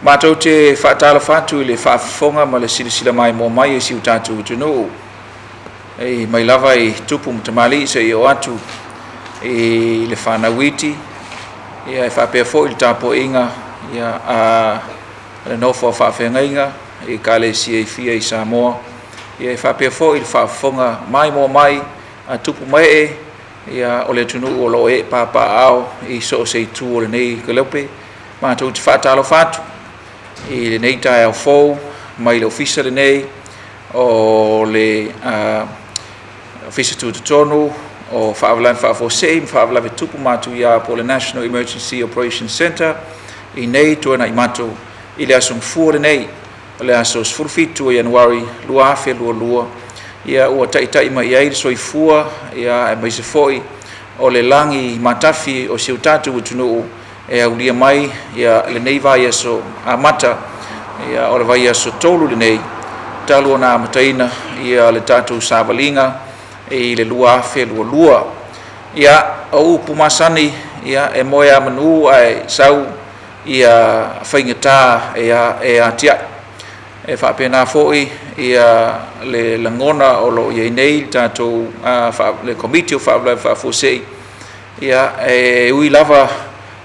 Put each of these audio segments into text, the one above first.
Matou te faatalofa atu i le faafofoga ma le silasila maimoa mai e si o tatou atunuu, e mai lava i tupu ma tamalii seia oo atu i le fanau iti, ia e faapea foi le tapuaiga ia a le nofo a faafeagaiga i Ekalesia e fia i Samoa, ia e faapea foi le faafofoga maimoa mai a tupu ma ee ia o le atunuu o lo o ee papaaao i so o se itu o lenei kelope. Matou te faatalofa atu i lenei taeao fou mai le ofisa lenei o le Ofisa Tutotonu o Faalavelave Faafuasei ma Faalavelave Tutupu Matuia po o le National Emergency Operations Centre i nei Tuanaimato i le aso Gafua lenei, o le aso 17 o Ianuari 2022. Ia ua taitai mai i ai le soifua ia aemaise foi o le lagi matafi o si o tatou atunuu e aulia mai ia lenei vaiaso amata, ia o le vaiaso 3 lenei talu ona amataina ia le tatou savaliga i le 2022. Ia o upu masani, ia e moe a manu ae sau ia faigata e atiae. E faapena foi ia le lagona o lo o i ai nei le tatou le Komiti o Faalavelave Faafuasei, ia e ui lava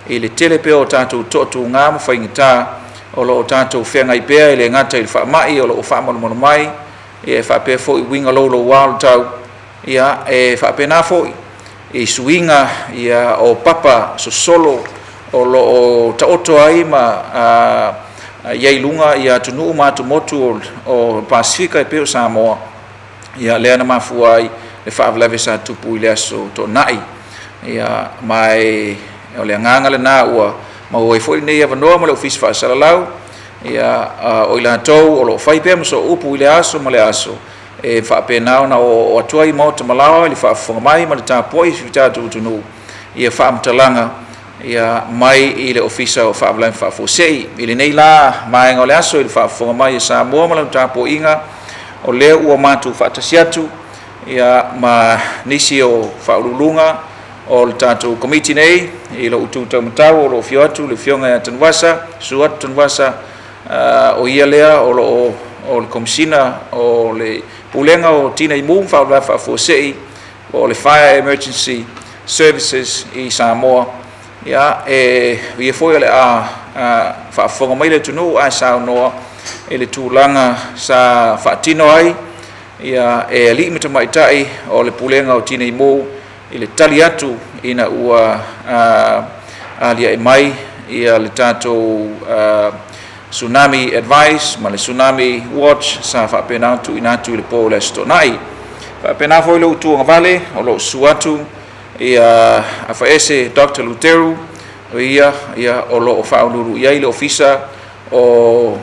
i le tele pea o tatou toatuga ma faigata o lo o tatou feagai pea, e le gata i le faamai o lo o faamalumalu mai, ia e faapea foi uiga louloua o le tau, ia e faapena foi i suiga ia o papa sosolo o lo o taoto ai ma i ai i luga ia atunuu ma atumotu o Pasefika e pei o Samoa, ia lea na mafua ai le faalavelave sa tupu i le aso Toonai. Ia ma e o le agaga lena ua maua ai foi lenei avanoa ma le Ofisa Faasalalau, ia o i latou o lo o fai pea ma sooupu i le aso ma le aso, e faapena ona oo atu ai i maota ma laoa i le faafofoga mai ma le tapuai a si o tatou atunuu ia faamatalaga ia mai i le Ofisa o Faalavelave Faafuasei. I lenei la vaega o le aso i le faafofoga mai a Samoa ma lana tapuaiga, o lea ua matou faatasi atu ia ma nisi o faauluuluga o le tatou Komiti nei. I lou itu taumatau o lo o afio atu le Afioga ia Tanuvasa, susu atu Tanuvasa, o ia lea o lo o o le Komesina o le Pulega o Tinei Mu ma Faalavelave Faafuasei po o le Fire Emergency Services i Samoa. Ia, e ia foi o le a faafofoga mai le atunuu ae saunoa i le tulaga sa faatino ai ia e alii ma tamaitai o le Pulega o Tinei Mu i le tali atu ina ua aliae mai ia le tatou Tsunami Advice ma le Tsunami Watch sa faapena ona tuuina atu i le po o le Aso Toonai. Faapena foi lou tuagavale o lo o susu atu ia Afaese Dr. Luteru, o ia ia o lo o faauluulu i ai le Ofisa o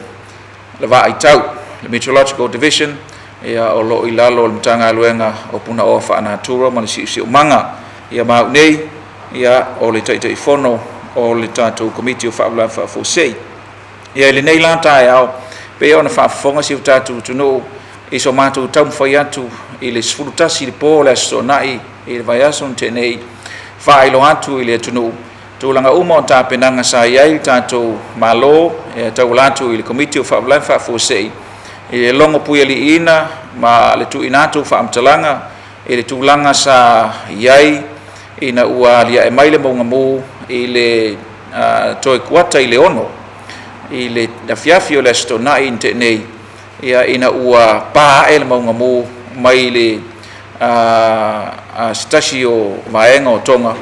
le Vaaitau, le Meteorological Division, ia o lo o i lalo o le Matagaluega o Punaoa Faanatura ma le Siosiomaga. Ia ma au nei, ia o le Taitaifono o le tatou Komiti o Faalavelave Faafuasei. Ia i lenei la taeao, pei ona faafofoga si o tatou atunuu i so matou taumafai atu i le 11 i le po o le Aso Toonai i le vaiaso na tea nei, faailoa atu i le atunuu tulaga uma o tapenaga sa i ai le tatou Malo e tauala atu i le Komiti o Faalavelave Faafuasei i le logo puialiiina ma le tuuina atu o faamatalaga i le tulaga sa i ai ina ua aliae mai le mauga mu i le toe kuata i le 6 i le afiafi o le Aso Toonai na tea nei, ia ina ua pa ae le mauga mu mai le se tasi o vaega o Toga,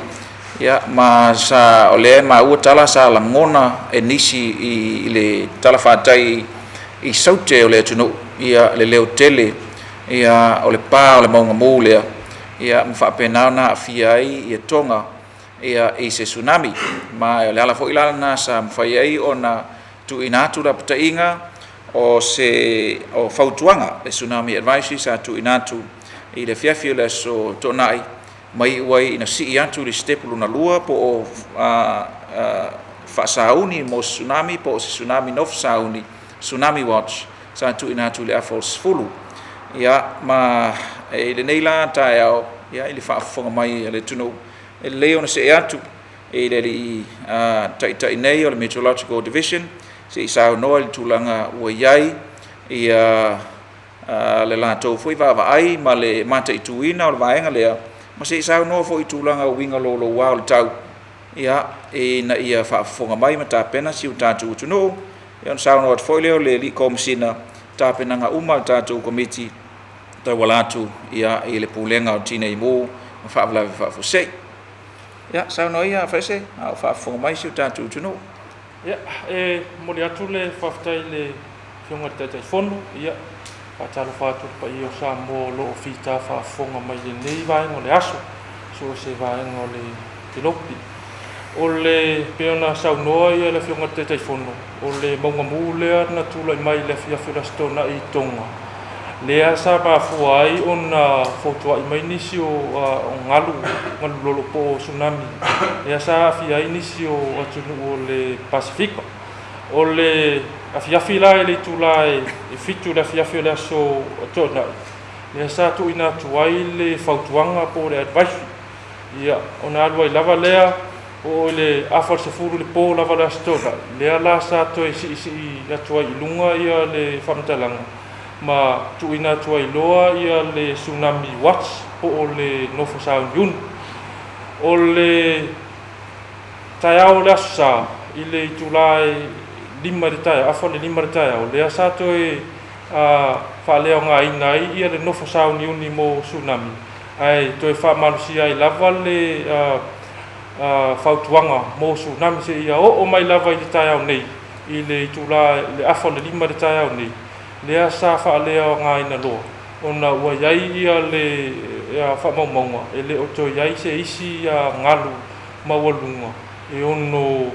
ia ma sa o lea e maua tala sa lagona e nisi i le talafatai i Saute o le atunuu ia le leo tele ia o le pa o le mauga mu lea, ia ma faapena ona aafia ai ia Toga ia i se tsunami. Ma o le ala foi la lena sa mafai ai ona tuuina atu lapataiga o se o fautuaga, le Tsunami Advisory sa tuuina atu i le afiafi o le Aso Toonai, ma iu ai ina sii atu le sitepu lona lua po o faasauni mo se tsunami po o se tsunami nofo sauni, Tsunami Watch, sa tuuina atu i le afa o le 10. Ia, ma i lenei la taeao, ia, i le faafofoga mai a le atunuu, e lelei ona see atu i le alii taitai nei o le Meteorological Division. se i saunoa i le tulaga ua i ai ia le latou foi vaavaai ma le mataituina o le vaega lea, ma se i saunoa foi i tulaga o uiga louloua o le tau, ia, ina ia faafofoga mai ma tapena si o tatou atunuu. Ia ona saunoa atu foi lea o le Alii Komesina, tapenaga uma a le tatou Komiti tauala atu ia i le Pulega o Tinei Mu ma Faalavelave Faafuasei. Ia, saunoa ia Faese, a o faafofoga mai si o tatou atunuu. Ia, e momoli atu le faafetai i le Afioga i le Taitaifono, ia, faatalofa atu i le paia o Samoa o lo o fita faafofoga mai i lenei vaega o le aso, so o se vaega o le kelope. O le, pei ona saunoa ia le Afioga i le Taitaifono, o le mauga mu lea na tulai mai i le afiafi o le Aso Toonai i Toga, lea sa mafua ai ona fotuai mai nisi o galu, galu lolo po o tsunami, lea sa aafia ai nisi o atunuu o le Pasefika. O le afiafi la i le itula e 7 i le afiafi o le Aso Toonai, lea sa tuuina atu ai le fautuaga po o le advisory. Ia, ona alu ai lava lea, oo i le afa o le 10 i le po lava o le Aso Toonai, lea la sa toe siisii atu ai i luga ia le faamatalaga ma tuuina atu ai loa ia le Tsunami Watch po o le nofo sauniuni. O le taeao o le Aso Sa i le itula e 5 i le taeao, afa o le 5 i le taeao, lea sa toe faaleaogaina ai ia le nofo sauniuni mo tsunami, ae toe faamalosia ai lava le fautuaga mo tsunami seia oo mai lava i le taeao nei, i le itula i le afa o le 5 i le taeao nei, lea sa faaleaogaina loa ona ua i ai ia le faamaumauga e le o toe i ai se isi galu maualuga e ono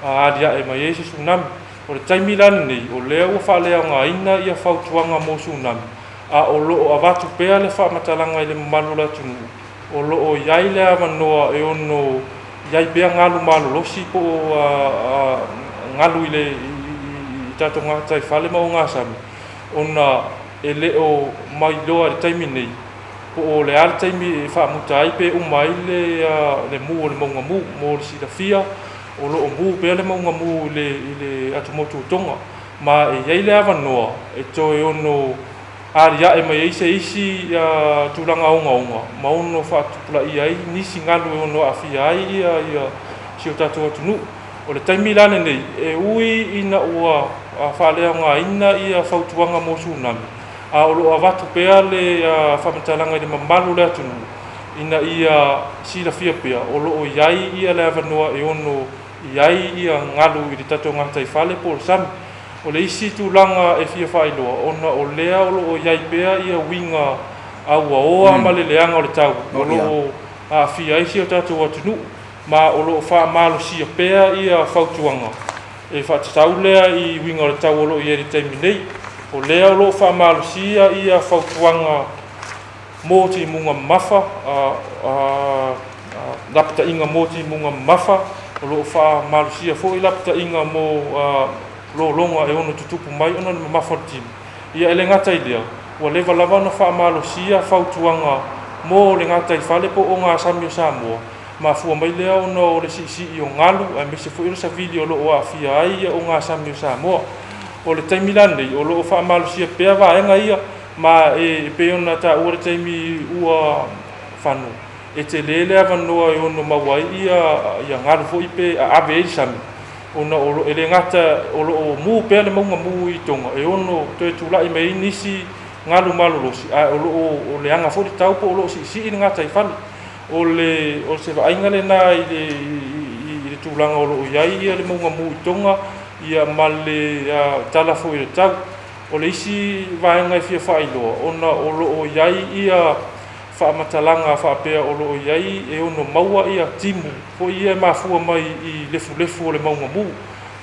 aliae mai ai se tsunami. O le taimi la lenei, o lea ua faaleaogaina ia fautuaga mo tsunami, a o lo o avatu pea le faamatalaga i le mamalu o le atunuu, o lo o i ai le avanoa e ono i ai pea galu malolosi po o galu i le i tatou gataifale ma ogasami, ona e le o mailoa i le taimi nei po o le a le taimi e faamuta ai pe uma ai le mu o le mauga mu. Mo le silafia, o lo o mu pea le mauga mu i le atumotu o Tonga, ma e i ai le avanoa e toe ono aliae mai ai se isi tulaga ogaoga ma ono faatupulaia ai nisi galu e ono aafia ai si o tatou atunuu. O le taimi la lenei, e ui ina ua faaleaogaina ia fautuaga mo tsunami, a o lo o avatu pea le faamatalaga i le mamalu o le atunuu ina ia silafia pea o lo o i ai ia le avanoa e ono i ai ia galu i le tatou gataifale po o le sami. O le isi tulaga e fia faailoa, ona o lea o lo o i ai pea ia uiga auaoa ma le leaga o le tau o lo o aafia ai si o tatou atunuu, ma o lo o faamalosia pea ia fautuaga e faatatau lea i uiga o le tau o lo o i ai i le taimi nei. O lea o lo o faamalosia ia fautuaga mo timuga mamafa, lapataiga mo timuga mamafa, o lo o faamalosia foi lapataiga mo lologa e ono tutupu mai ona o le mamafa o le timu. Ia e le gata i lea, ua leva lava ona faamalosia fautuaga mo le gataifale po o ogasami o Samoa, mafua mai lea ona o le siisii o galu aemaise foi o le savili o lo o aafia ai ogasami o Samoa. O le taimi la lenei, o lo o faamalosia pea vaega ia, Ma e pei ona taua le taimi ua fano, e tele le avanoa e ono maua ai ia galu foi pe aave ai le sami, ona e le gata o lo o mu pea le mauga mu i Toga, e ono toe tulai mai ai nisi galu malolosi, ae o lo o leaga foi le tau po o lo o siisii le gataifale. O le o se vaaiga lena i le i le tulaga o lo o i ai le mauga mu i Toga ia ma le tala foi o le tau. O le isi vaega e fia faailoa, ona o lo o i ai ia faamatalaga faapea o lo o i ai e ono maua ia timu foi ia e mafua mai i lefulefu o le mauga mu.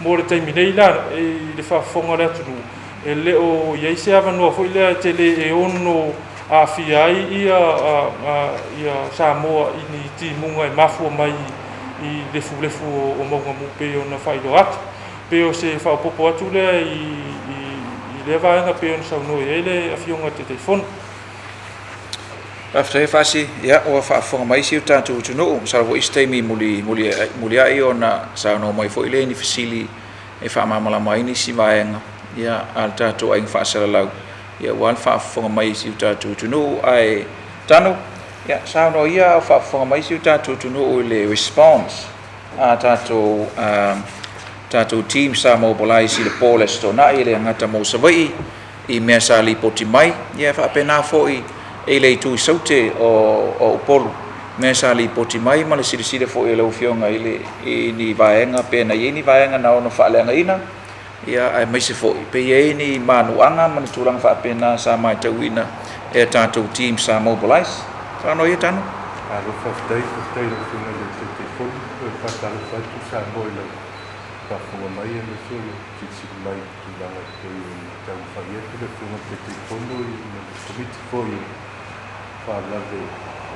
Mo le taimi nei la, i le faafofoga a le atunuu, e le o i ai se avanoa foi lea e tele e ono aafia ai ia ia Samoa i ni timuga e mafua mai i lefulefu o mauga mu pei ona faailoa atu. Pei o se faaopoopo atu lea i lea vaega pei ona saunoa i ai le Afioga i le Taitaifono. Faafetai e Fasi, ia ua faafofoga mai si o tatou atunuu, masalo foi se taimi muliai ona saunoa mai foi lea i ni fesili e faamalamalama ai nisi vaega ia a le tatou aiga faasalalau ia aua le faafofoga mai a si o tatou atunuu. Ae Tanu, ia saunoa ia a o faafofoga mai si o tatou atunuu i le response a tatou tatou team sa mobilize i le po o le Aso Toonai e le gata mo Savaii i mea sa lipoti mai, ia e faapena foi i le itu i Saute o Upolu, mea sa lipoti mai ma le silasila foi a lau Afioga i le i ni vaega pe na i ai ni vaega na ono faaleagaina, ia aemaise foi pe i ai ni manuaga ma ni tulaga faapena sa matauina e a tatou team sa mobilize. Saunoa ia Tanu. Malo faafetai, faafetai i lau Afioga i le Taitaifono. E faatalofa atu Samoa i lau faafofoga mai aemaise o le silisili mai i tulaga e pei ona taumafai atu le Afioga i le Taitaifono ma le Komiti foi o Faalavelave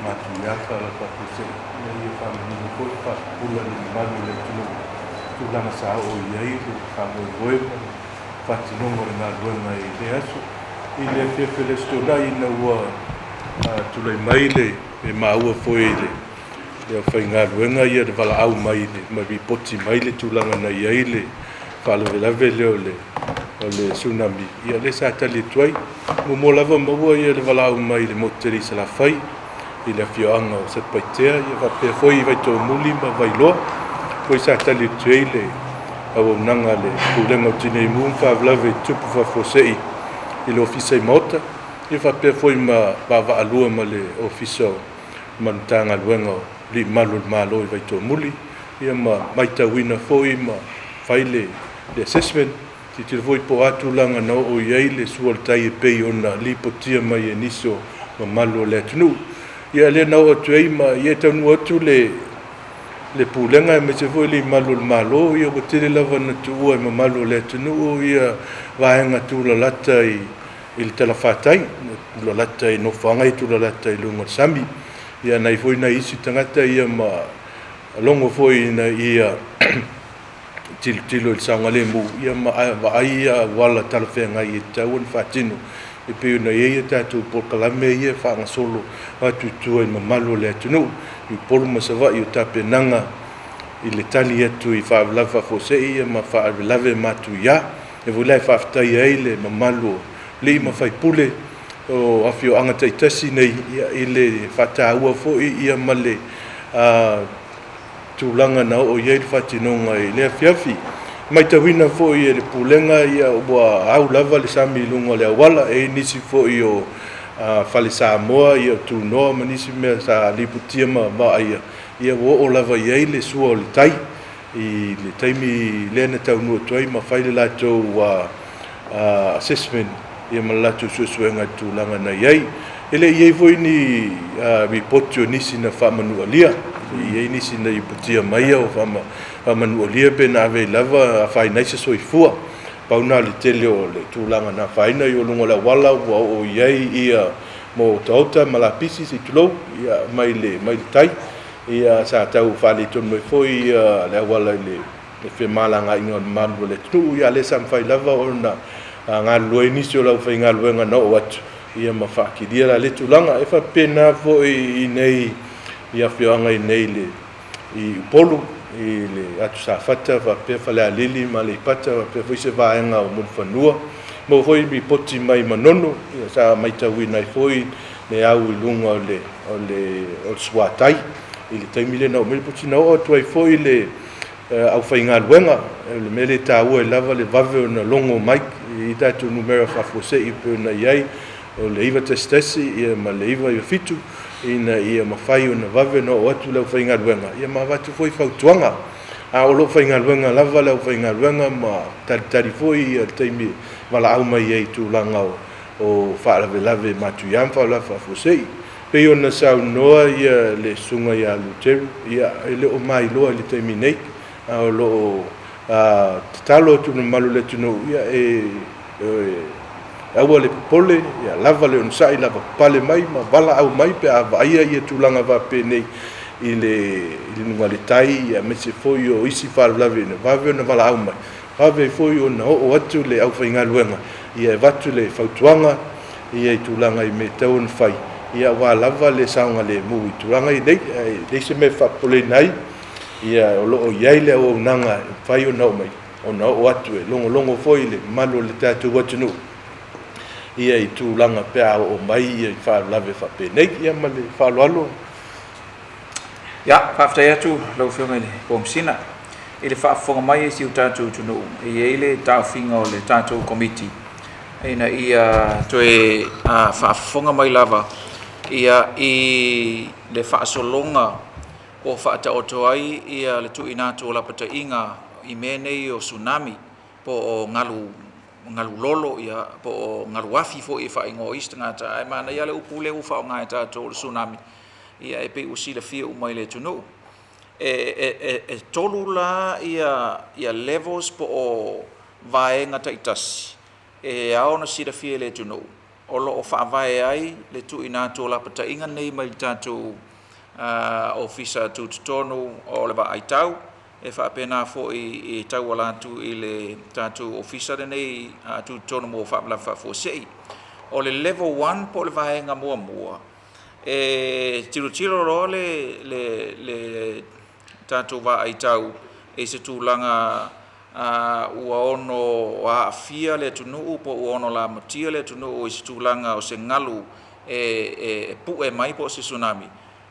Matuia ma Faalavelave Faafuasei ina ia faamanino foi ma faapupula i le mamalu o le atunuu tulaga sa oo i ai le faamoemoe ma le faatinoga o le galuega i lea aso. I le afiafi o le Aso Toonai ina ua tulai mai le maua foi i le aufaigaluega ia le valaau mai ma lipoti mai le tulaga na i ai le faalavelave lea o le tsunami, ia lea sa tali atu ai. Muamua lava maua ia le valaau mai le motu tele i Salafai i le afioaga o Satupaitea, ia faapea foi i Vaitoomuli ma Vailoa, foi sa tali atu ai le auaunaga a le Pulega o Tinei Mu ma Faalavelave Tutupu Faafuasei i le Ofisa i Maota, ia faapea foi ma vaavaalua ma le Ofisa o ma le Matagaluega o Alii Mamalu o le Malo i Vaitoomuli, ia ma matauina foi ma fai le assessment, tilotilo foi po o a tulaga na oo i ai le sua o le tai e pei ona lipotia mai e nisi o mamalu o le atunuu. Ia lea na oo atu ai ma ia e taunuu atu le Pulega aemaise foi Alii Mamalu o le Malo, ia ua tele lava ina tuua e mamalu o le atunuu ia vaega tulalata i le talafatai, tulalata i nofoaga ia tulalata i luga o le sami. Ia nai foi nai isi tagata ia ma logo foi ina ia tilotilo i le saogalemu ia ma vaai ia auala talafeagai e tatau ona faatino e pei ona i ai a tatou polokalame ia e faagasolo atu i tua i mamalu o le atunuu i Upolu ma Savaii o tapenaga i le tali atu i faalavelave faafuasei ia ma faalavelave matuia. E foi la e faafetaia ai le mamalu o alii ma faipule o afioaga taitasi nei i le faataua foi ia ma le tulaga na oo i ai le faatinoga i lea afiafi. E matauina foi e le Pulega ia ua au lava le sami i luga o le auala, e i ai nisi foi o fale Samoa ia o tunoa ma nisi mea sa lipotia ma vaaia, ia ua oo lava i ai le sua o le tai i le taimi lea na taunuu atu ai ma fai le latou assessment ia ma le latou suesuega i le tulaga na i ai. E le i i ai foi ni lipoti o nisi na faamanualia, e le i i ai nisi na lipotia mai o faamanualia pe na ave ai lava afaina ai se soifua. Pau lena o le tele o le tulaga na afaina i luga o le auala ua oo i ai ia mo otaota ma lapisi se i tulou ia mai le tai. Ia sa tau faaletonu ai foi le auala i le femalagaaiga o le mamalu o le atunuu, ia lea sa mafai lava ona galulue ai nisi o le aufaigaluega na oo atu ia ma faakilia la lea tulaga. E faapena foi i inei i afioaga i inei i Upolu, i le Atu Safata faapea Falealili ma Aleipata faapea foi se vaega o Mulifanua. Maua foi lipoti mai Manono, ia sa matauina ai foi le au i luga o le suatai i le taimi lea na oo mai ai le lipoti. Na oo atu ai foi le aufaigaluega, o le mea lea e taua ai lava le vave ona logo mai i tatou numera faafuasei e pei ona i ai o le 911 ma le 997 ina ia mafai ona vave ona oo atu le aufaigaluega ia ma avatu foi fautuaga. A o lo o faigaluega lava le aufaigaluega ma talitali foi le taimi e valaau mai ai i tulaga o faalavelave matuia ma faalavelave faafuasei. Pei ona saunoa ia le susuga ia Luteru, ia e le o mailoa i le taimi nei, a o lo o tatalo atu i le mamalu o le atunuu, ia e aua le popole, ia lava le onosai, lava papale mai ma valaau mai pe a vaaia ia tulaga faapenei i le luga o le tai, aemaise foi o isi faalavelave ina vave ona valaau mai, vave foi ona oo atu le aufaigaluega ia e avatu le fautuaga ia i tulaga i mea e tatau ona fai, ia aua lava le saogalemu i tulaga ia nei. Ae leai se mea e faapopoleina ai, ia o lo o i ai le auaunaga e mafai ona oo mai. ona oo atu e logologo foi le mamalu o le tatou atunuu ia i tulaga pe a oo mai ia i faalavelave faapenei. Ia ma le faaaloalo. Ia, faafetai atu lau Afioga i le Komesina i le faafofoga mai e si o tatou atunuu e i ai le taofiga o le tatou Komiti ina ia toe faafofoga mai lava ia i le faasologa ua faataoto ai ia le tuuina atu o lapataiga i mea nei o tsunami po o galu galu lolo ia po o galu afi foi e faaigoa e isi tagata, ae manaia le upu lea ua faaaoga e tatou o le tsunami, ia e pei ua silafia uma e le atunuu. E 3 la ia levels po o vaega taitasi e ao ona silafia e le atunuu o lo o faavae ai le tuuina atu o lapataiga nei mai le tatou Ofisa Tutotonu o le Vaai Tau, e faapena foi e tauala atu i le tatou Ofisa lenei Tutotonu mo Faalavelave Faafuasei. O le level 1 po o le vaega muamua, e tilotilo loa le tatou vaai tau i se tulaga ua ono aafia le atunuu po ua ono lamatia le atunuu i se tulaga o se galu e pue mai po o se tsunami,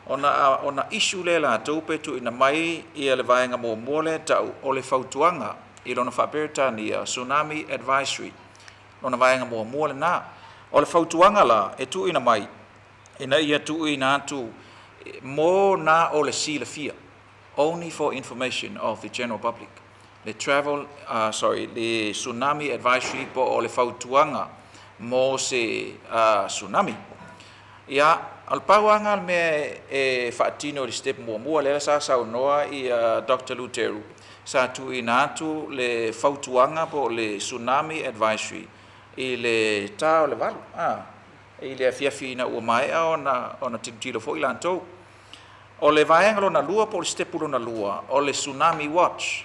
ona issue lea e latou pe tuuina mai le vaega muamua lea e tau o le fautuaga i lona faa-Peretania, Tsunami Advisory, lona vaega muamua lena. O le fautuaga la e tuuina mai ina ia tuuina atu mo na o le silafia, only for information of the general public, le travel, sorry, le Tsunami Advisory po o le fautuaga mo se tsunami. Ia, o le pau lava lena o le mea e faatino i le step muamua, lea sa saunoa ia Doctor Luteru, sa tuuina atu le fautuaga po o le Tsunami Advisory i le ta o le 8 i le afiafi ina ua maea ona tilotilo foi latou. O le vaega lona lua po o le sitepu lona lua, o le Tsunami Watch,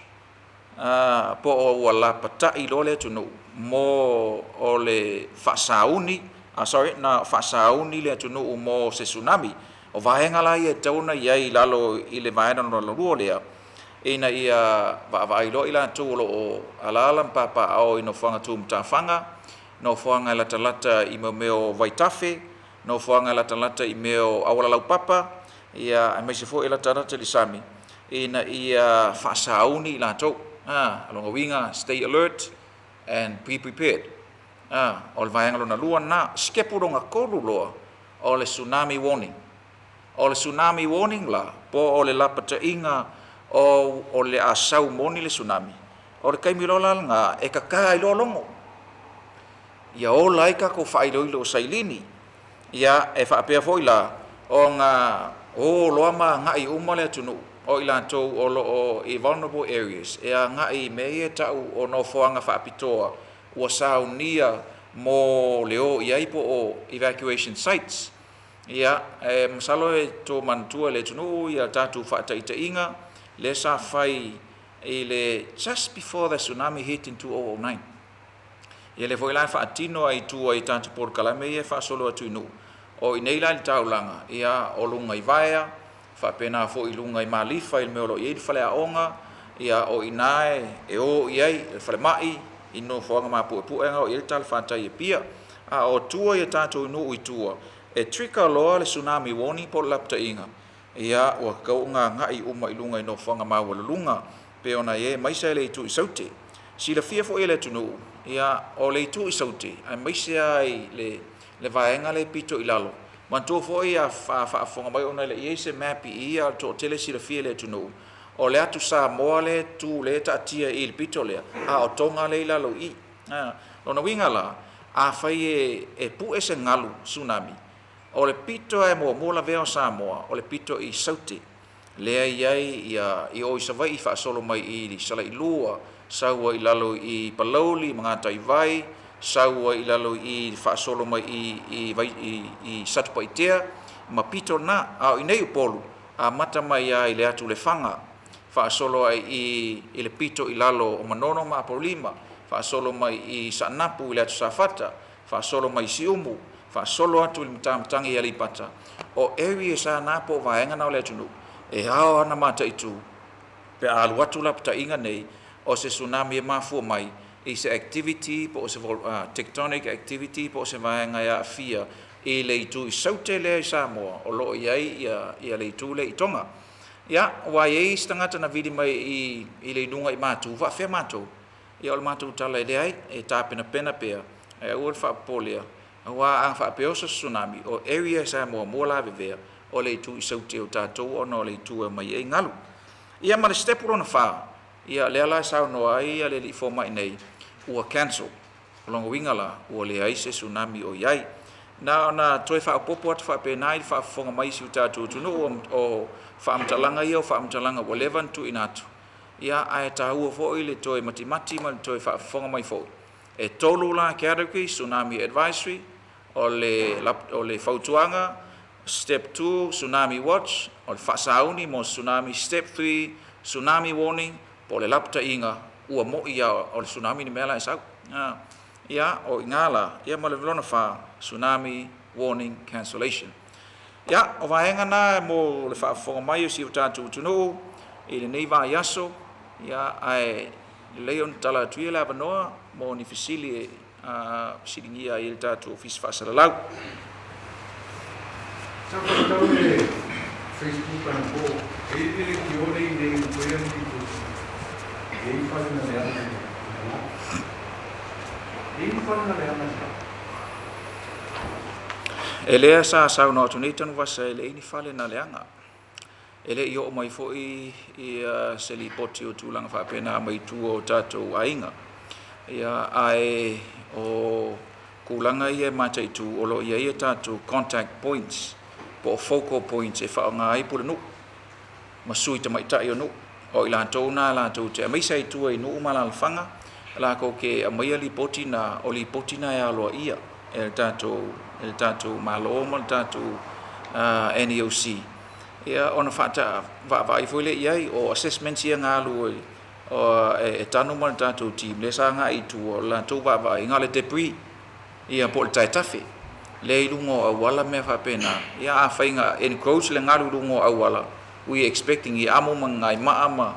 po o ua lapatai loa le atunuu mo o le faasauni, sorry, na faasauni le atunuu mo se tsunami. O vaega la ia e tatau ona i ai i lalo i le vaega lona lua lea, ina ia vaavaai loa i latou o lo o alaala ma papaaao i nofoaga tu matafaga, nofoaga e latalata i mea o vaitafe, nofoaga e latalata i mea o auala laupapa, ia aemaise foi e latalata i le sami, ina ia faasauni i latou. O lona uiga, stay alert and be prepared. O le vaega lona lua lena. Sitepu lona tolu loa, o le tsunami warning. O le tsunami warning la, po o le lapataiga o le a sau moni le tsunami, o le taimi loa la lena e tata ai loa logo, ia ola ai tatou faailoilo sailini. Ia, e faapea foi la ona o loa ma agai uma le atunuu o i latou o lo o i vulnerable areas e agai i mea ia e tau o nofoaga faapitoa ua saunia mo le o i ai po o evacuation sites. Ia, e masalo e to manatua e le atunuu ia tatou faataitaiga lea sa fai i le just before the tsunami hit in 2009. Ia lea foi la e faatino ai i tua i tatou polokalame ia e faasolo atu i nuu. O i inei la i le taulaga, ia o luga i Vaea, faapena foi i luga i Malifa i le mea o lo o i ai le faleaoga, ia o i ina e o i ai le falemai, i nofoaga mapuepue na o i ai le talafatai i Apia. A o tua ia tatou nuu i tua, e trigger loa le tsunami warning po o le lapataiga, ia ua tatau ona agai uma i luga i nofoaga maualuluga pei ona i ai aemaise le itu i Saute. Silafia foi e le atunuu, ia o le itu i Saute aemaise lava i le vaega lea e pito i lalo. Manatua foi a faafofoga mai ona e le i i ai se map i i a o le toatele e silafia e le atunuu, o le atu Samoa lea e tu lea e taatia i i le pito lea, a o Toga lea e i lalo i i. Lona uiga la, afai e pue se galu tsunami, o le pito lava e muamua lavea o Samoa, o le pito i Saute, lea e i ai ia, i o i Savaii faasolo mai i Salailua, sau ai i lalo i Palauli ma Gataivai, sau ai i lalo i faasolo mai i Satupaitea ma pito na. A o i inei i Upolu, amata mai lava i le atu Lefaga, faasolo ai i le pito i lalo o Manono ma Apolima, faasolo mai i Saanapu i le atu Safata, faasolo mai i Siumu, faasolo atu i le Matamatagi i Aleipata, o areas lava na po o vaega na o le atunuu e ao lava ona mataitu pe a alu atu lapataiga nei. O se tsunami e mafua mai i se activity po o se tectonic activity po o se vaega e aafia i le itu i Saute lea i Samoa o lo o i ai ia le itu lea i Tonga. Ia, aua e i ai isi tagata na vili mai i le inuga i Matu, faafefea matou? Ia o le matou tala e leai, e tapenapena pea, ae aua le faapopolea, aua a faapea o se tsunami, o area sa muamua lavevea, o le itu i Saute o tatou ona o le itu e omai ai galu. Ia ma le sitepu lona fa, ia lea la e saunoa ai le alii fomai nei, ua cancel. O lona uiga la, ua leai se tsunami o i ai. Na ona toe faaopoopo atu faapena i le faafofoga mai i si o tatou atunuu, o faamatalaga ia o faamatalaga ua leva ona tuuina atu, ia ae taua foi le toe matimati ma le toe faafofoga mai foi. E tolu la categories, tsunami advisory, o le, o le fautuaga, step 2, tsunami watch, o le faasauni mo tsunami, step 3, tsunami warning, po o le lapataiga, ua mo'i lava o le tsunami le mea la e sau. Ia, o i ina la, ia ma le lona fa, tsunami warning cancellation. Ia, o vaega na mo le faafofoga mai o si o tatou atunuu i lenei vaiaso, ia, ae lelei ona tatala atu ia le avanoa mo ni fesili e fesiligia ai e le tatou Ofisa Faasalalau. Sa faitau le Facebook anapo, e i ai le leitio le i nei utoia le lipoti, e i ai fale na leaga i le la. E i ai ni fale na leaga i le la. E lea sa saunoa atu nei Tanuvasa e leai ni fale na leaga. E le i oo mai foi ia se lipoti o tulaga faapena mai tua o tatou aiga. Ia, ae o tulaga ia e mataitu o lo o i ai a tatou contact points po o focal points e faaaoga ai pulenuu ma sui tamaitai o nuu. O i latou na latou te aemaise ai tua i nuu ma alaalafaga lakou te aumaia lipoti na, o lipoti na e aloaia e le tatou, e le tatou Malo ma le tatou NEOC. Ia ona faata, vaavaai foi lea i ai, o assessments ia na alu e Tanu ma le tatou team lea sa agai i tua, o le latou vaavaai na o le debris ia po o le taetafe lea i luga o auala ma mea faapena. Ia afai na encroach le galu i luga o auala, we expecting i amo ma gagaimaa ma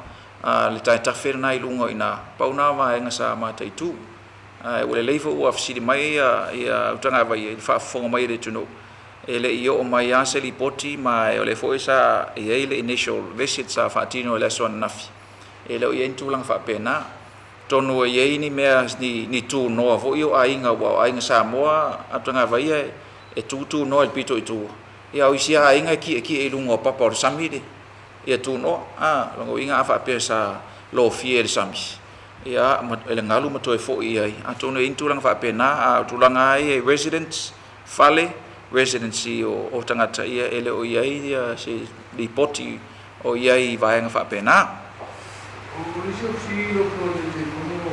le taetafe lena i luga o i ina. Pau na o vaega sa mataitu. Ae ua lelei foi ua fesili mai ia Utagavaia i le faafofoga mai a le atunuu, e le i oo mai lava se lipoti ma o lea foi sa i ai le initial visit sa faatino i le aso ananafi, e le o i ai ni tulaga faapena. Atonu e i ai ni mea, ni tunoa foi o aiga, aua o aiga Samoa a Utagavaia e tu tunoa i le pito i tua, ia a o isi lava aiga e tietie i luga o papa o le sami le ia tunoa. A, o lona uiga a faapea sa lofia e le sami, ia, e le galu ma toe foi i ai, atonu e i ai ni tulaga faapena, a o tulaga lava ia i residence, fale, residency o tagata, ia e le o i ai se lipoti o i ai i vaega faapena. O nisi o fesili i loko o le Taitaifono, o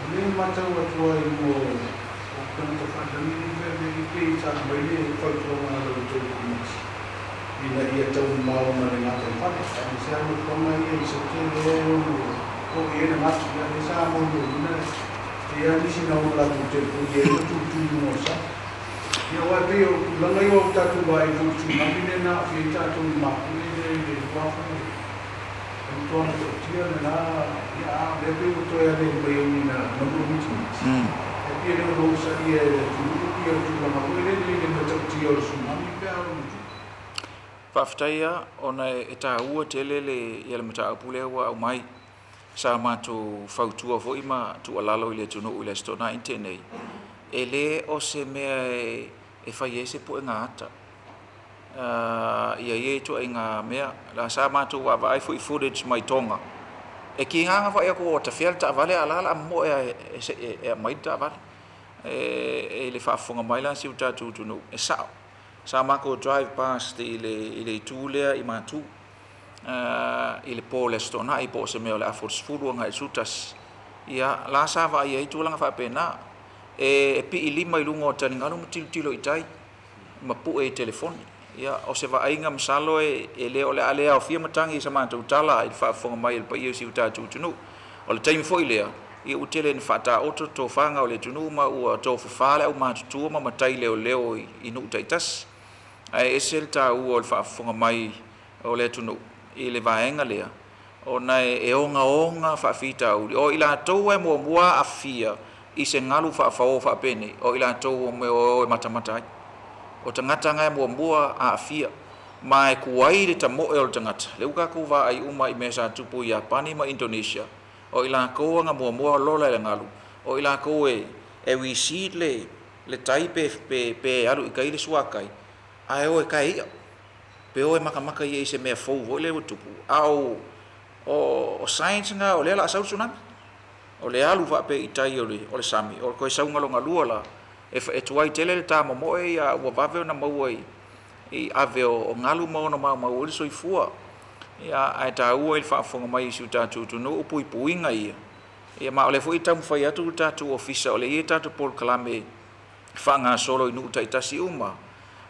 lea e matau atu ai mo o tagata faalagi nei fai mea pei sa aumai le fautuaga a la outou Komiti ina ia taumamao ma le gataifale, aemaise lava nofoaga ia i Saute lea e ono oo i ai le gatu, ia lea sa molimauina e i ai lava nisi na ono latou telefoni ai ma tutu i luga o le sami. Ia aua e pei o tulaga ia ua tatou vaai foi i le tsunami lea na aafia ai tatou i Makue lea i le 2000 e matua matautia lena, ia a o lea pei ua toe aliali mai ai i na manu o mitimiti. Ae pei e le o logosaia e le atunuu ia le tulaga foi lele i le matautia o le tsunami pe a ono tupu. Faafetai lava ona e taua tele le ia le mataupu lea ua aumai. Sa matou fautua foi ma tuualalo i le atunuu i le Aso Toonai na tea nei, e le o se mea e fai ai se puega ata ia ia ituaiga mea. La sa matou vaavaai foi i footage mai Tonga, e tiga ona vaai atu ua tafea le taavale a o la o le a momoe lava e aumai le taavale. I le faafofoga mai la a si o tatou atunuu, e sao. Sa matou drive past i le itu lea i Matu i le po o le Aso Toonai po o se mea o le afa o le 10 agai i le 11, ia la sa vaai ai tulaga faapena. E pii lima i luga o taligalu ma tilotilo i tai ma pue i telefoni. Ia, o se vaaiga masalo e le o le a le aofia matagi i sa matou tala i le faafofoga mai a le paia o si o tatou atunuu. O le taimi foi lea, ia ua tele ina faataoto tofaga o le atunuu ma ua tofafa le aumatutua ma matai leoleo i nuu taitasi. Ae ese le taua o le faafofoga mai o le atunuu i le vaega lea, Ona e ogaoga faafitauli. O i latou e muamua aafia i se galu faafao faapenei, o i latou e o e matamata ai. O tagata na e muamua aafia, ma e tuai le tamoe o le tagata. Lea ua tatou vaai uma i mea sa tupu i Iapani ma Indonesia, o i latou na muamua lola i le galu, o i latou e recede le tai pe alu i tai le suatai, ae o e tae i'a, pe o e matamata ia i se mea fou foi lea ua tupu. A o science na, o lea o le a sau le tsunami. O le alu faapea i tai o le sami, o le toe sauga lona lua la, e tuai tele le tamomoe, ia ua vave ona maua i ave o galu ma ono maumau ai le soifua. Ia, ae taua i le faafofoga mai i si o tatou atunuu puipuiga ia. Ia, ma o lea foi e taumafai atu le tatou ofisa, o lea e i ai tatou polokalame faagasolo i nuu taitasi uma,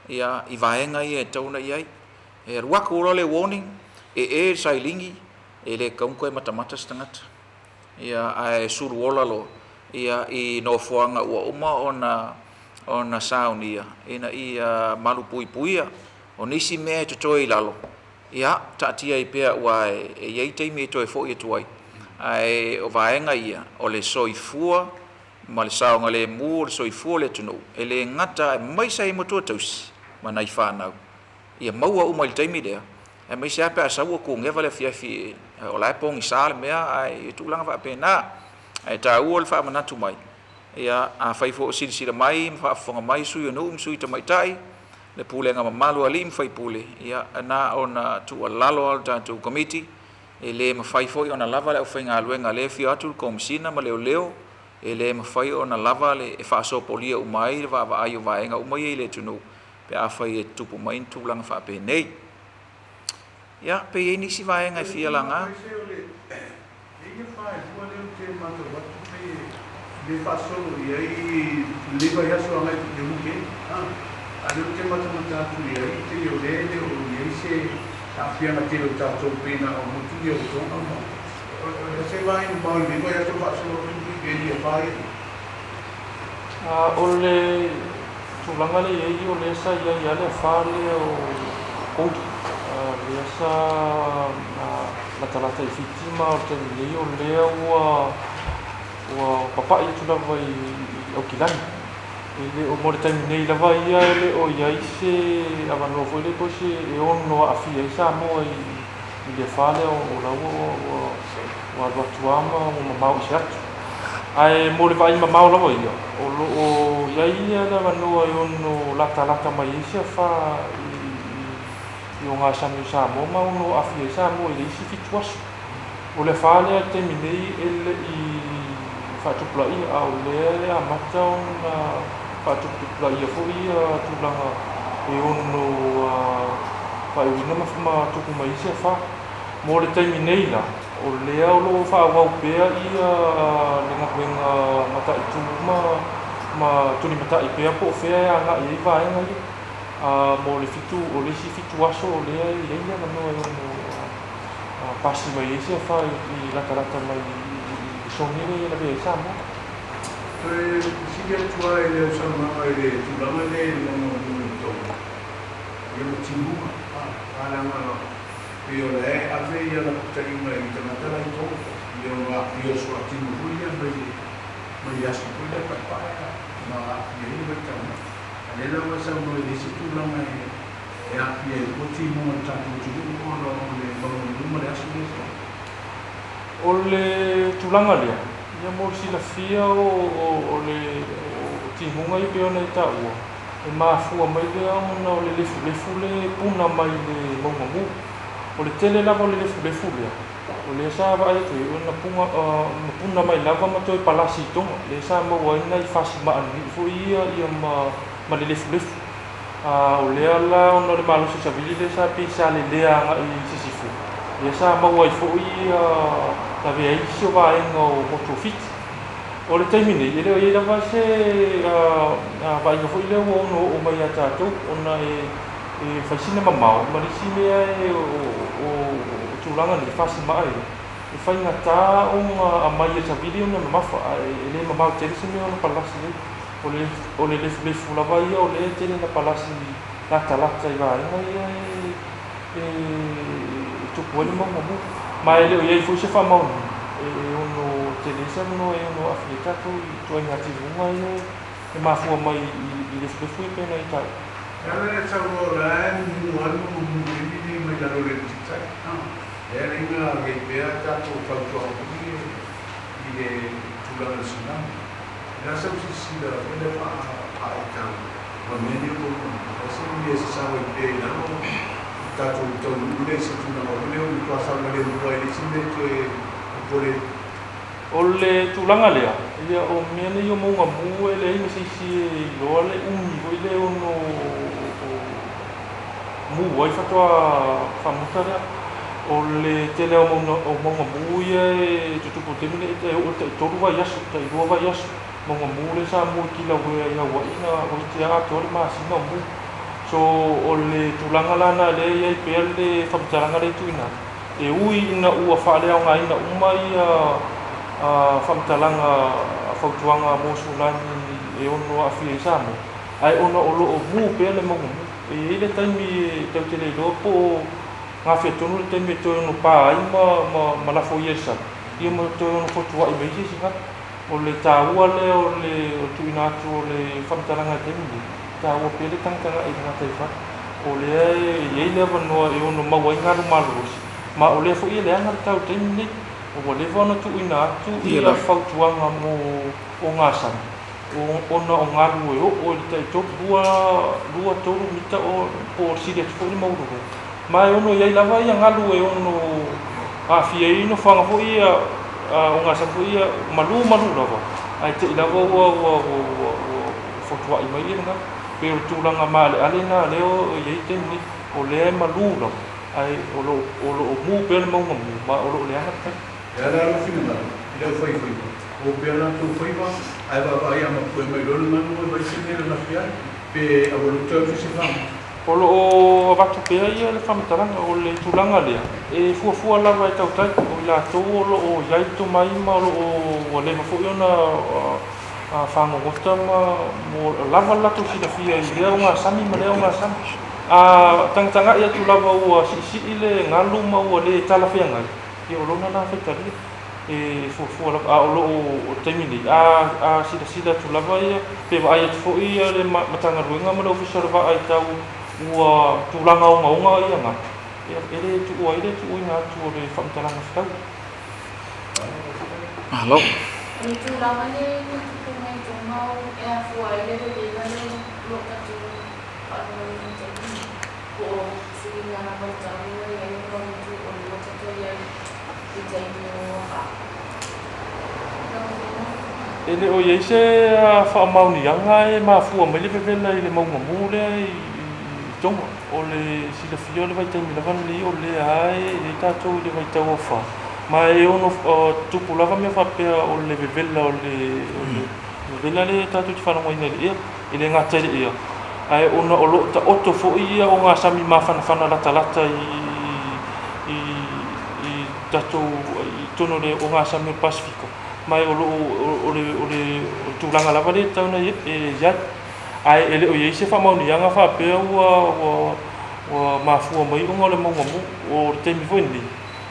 ia, i vaega ia e tatau ona i ai. E alu atu loa le warning, e le sailini, e le tatau ona toe matamata se tagata. Ia, ae sulu ola loa, ia, i nofoaga ua uma ona saunia, ina ia malupuipuia. O nisi mea e totoe i lalo, ia, taatia ai pea aua e i ai taimi e toe foi atu ai. Ae o vaega ia, o le soifua ma le saogalemu o le soifua o le atunuu, e le gata aemaise ai matua tausi ma nai fanau, ia maua uma i le taimi lea, aemaise lava pe a sau ua tugefa le afiafi, o la e pogisa le mea, ae i tulaga faapena. Ae taua le faamanatu mai, ia, afai foi o silasila mai ma faafofoga mai sui o nuu ma sui tamaitai, le pulega mamalu a alii ma faipule, ia, na ona tuualalo lava o le tatou komiti, e le mafai foi ona lava le aufaigaluega lea e afio atu le Komesina ma Leoleo, e le mafai ona lava le e faasopolia uma ai le vaavaai o vaega uma ia i le atunuu pe afai e tutupu mai ni tulaga faapenei. Ia, pe i ai nisi vaega e fia laga. Aemaise o le ia faelua lea ou te matau atu pei e le faasolo i ai lenei vaiaso agai i le weekend. A lea ou te matamata atu i ai, pei o lea e le o i ai se aafiaga tele o tatou pei na o motu ia o Tonga ma o se vaega mamao i lenei vaiaso faasolo atu i le weekend ia fa ia. O le tulaga lea e i ai, o lea sa i ai lava le afa lea o Goldie, lea sa latalata i Fiti, ma o le taimi nei o lea ua papa'i atu lava i Aukilani. E le o mo le taimi nei lava ia e le o i ai se avanoa foi lea po o se e ono aafia ai Samoa i le afa lea o la ua alu atu lava ma ua mamao ese atu. Ae mo le vaai mamao lava ia, o lo o i ai ia le avanoa e ono latalata mai ai se afa i ogasami o Samoa ma ono aafia ai Samoa i le isi 7 aso. O le afa lea i le taimi nei e le i faatupulaia, a o lea e amata ona faatuputupulaia foi ia tulaga e ono faaiuina ma tupu mai ai se afa. Mo le taimi nei la, o lea o lo o faaauau pea ia le galuega mataitu ma tulimatai pea po o fea e agai ai vaega ia. Mo le 7, o le isi 7 aso o lea e i ai le avanoa e ono pasi mai ai se afa i latalata mai i le sone lea e lavea ai Samoa. Toe fesili atu lava i le au saunoaga i le tulaga lea i le mauga o Tonga, ia ma timuga, a leaga pei o lea e ave ia lapataiga i tagata la i Tonga, ia ono aafia o suatimu foi ia mai le aso foi lea paepae ma aafia ai le vaitaga. A lea la ua e saunoa i le isi tulaga e aafia ai fua timuga o le tatou atunuu ona o le mauga ma le aso lea e sau. O le tulaga lea, ia mo le silafia o le timuga ia pei ona e taua, e mafua mai lea ona o le lefulefu le puna mai le mauga mu. O le tele lava o le lefulefu lea, o lea sa vaai atu ai, ona puna mai lava ma toe palasi i Tonga. Lea sa maua ai nai fasimaa nini'i foi ia ma le lefulefu. O lea la ona o le malosi o savili lea sa pei sa lelea agai i sisifo, lea sa maua ai foi lavea ai isi o vaega o motu o Fiti. O le taimi nei, e le o i ai lava se vaaiga foi lea ua ono oo mai ia tatou, ona e fai sina mamao ma le isi mea o tulaga nei fasimaa ia, e faigata ona aumai e savili ona mamafa, ae e le mamao tele se mea ona palasi ai. O le lefulefu lava ia o lea e tele na palasi latalata i vaega ia e tupu ai le mauga mu. Ma e le o i ai foi se faamaoniga e ono tele ai se avanoa e ono aafia ai tatou i ituaiga timuga ia e mafua mai i lefulefu ia pei ona e taua. E ala le saunoa o la e mumu lava le mauga mu i le taimi lenei mai lalo o le Titai. E ala i na i ai pea tatou fautuaga foi ia i le tulaga o le tsunami. O le a sau silasila foi lea faaaitau ma mea nei o lo o maua, e se mea e sasao ai pea i lalo le tatou taunuu lea i se tulaga foi lea ua matua saogalemu ai e leai se mea e toe popole ai. O le tulaga lea, ia o mea nei o mauga mu e leai ma se isi e iloa le umi foi lea e ono mu ai faatoa faamuta lea. O le tele lava o mauga mu ia e tutupu i le taimi lenei e oo i le tai tolu vaiaso, tai lua vaiaso. Mauga mu lea sa mu i Kilauea i Hawaii na toeitiiti lava atoa le masina o mu. So o le tulaga la lena lea e i ai pea le faamatalaga lea e tuuina atu, e ui ina ua faaleaogaina uma ia faamatalaga fautuaga mo tsunami e ono aafia ai Samoa, ae ona o lo o mu pea le mauga mu. E i ai le taimi e tatou te le iloa po o gafea tonu le taimi e toe ono pa ai ma lafoia i le sami, ia ma toe ono fotuai mai ai se isi galu. O le taua lea o le tuuina atu o le faamatalaga i le taimi lenei, e taua pea le tagatagai i le gataifale. O lea e i ai le avanoa e ono maua ai galu malolosi, ma o lea foi e leaga le tau i le taimi lenei. Ua leva ona tuuina atu ia fautuaga mo ogasami, ona o galu e oo i le tai tolu, lua, lua, tolu mita po o sili atu foi le maualuluga. Ma e ono i ai lava ia galu e ono aafia ai nofoaga foi ia, ogasami foi ia malu malu lava, ae te i lava ua ua ua ua fotuai mai le galu. Pei o le tulaga maaleale lena lea e i ai le taimi nei, o lea e malu lava, ae o lo o mu pea le mauga mu, ma o lo o leaga le tai. E ala lou finagalo i le aufaifaiva, o pea latou faiva, ae vaavaai a mapue mai loa le galu e vaai se mea e lalafi ai, pe aua toe atu se faamoe. O lo o avatu pea ia le faamatalaga, o le tulaga lea, e fuafua lava e tautai, o i latou o lo o i ai le tomai ma o lo o ua leva foi ona fagogota ma ua lava le latou silafia i lea ogasami ma lea ogasami. A tagatagai atu lava ua siisii le galu ma ua le talafeagai, ia o lona la faitalia e fuafua lava. A o lo o o le taimi nei, a silasila atu lava ia, pe vaai atu foi ia le Matagaluega ma le Ofisa o le Vaa i tau ua tulaga ogaoga ia galu, ia e le tuua ai le tuuina atu o le faamatalaga fetaui. Malo. O le tulaga lea na tupu mai Tonga e afua ai le vevela lea o lo o tatou faalogologo i le taimi lenei, po o suiga lava o le tau ua i ai ona o le itu o lea ua tatou i ai i le taimi o afa. Lau Afioga. E le o i ai se faamaoniaga e mafua mai le vevela i le mauga mu lea i Tonga. O le silafia o le vaitaimi lava lenei o lea lava e i ai tatou i le vaitau aofa, ma e ono tupu lava mea faapea o le vevela o le vevela lea tatou te faalogoina i le ea, e le gata i le ea, ae ona o lo o taoto foi ia ogasami mafanafana latalata i tatou i totonu o le ogasami o le Pasefika, ma o lo o o le tulaga lava lea e tatau ona i ai. Ae e le o i ai se faamaoniaga faapea ua mafua mai ona o le mauga mu. O le taimi foi lenei,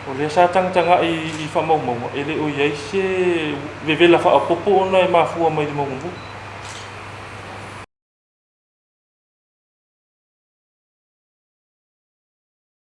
o lea sa tagatagai i faamaumauga, e le o i ai se vevela faaopoopo ona e mafua mai i le mauga mu.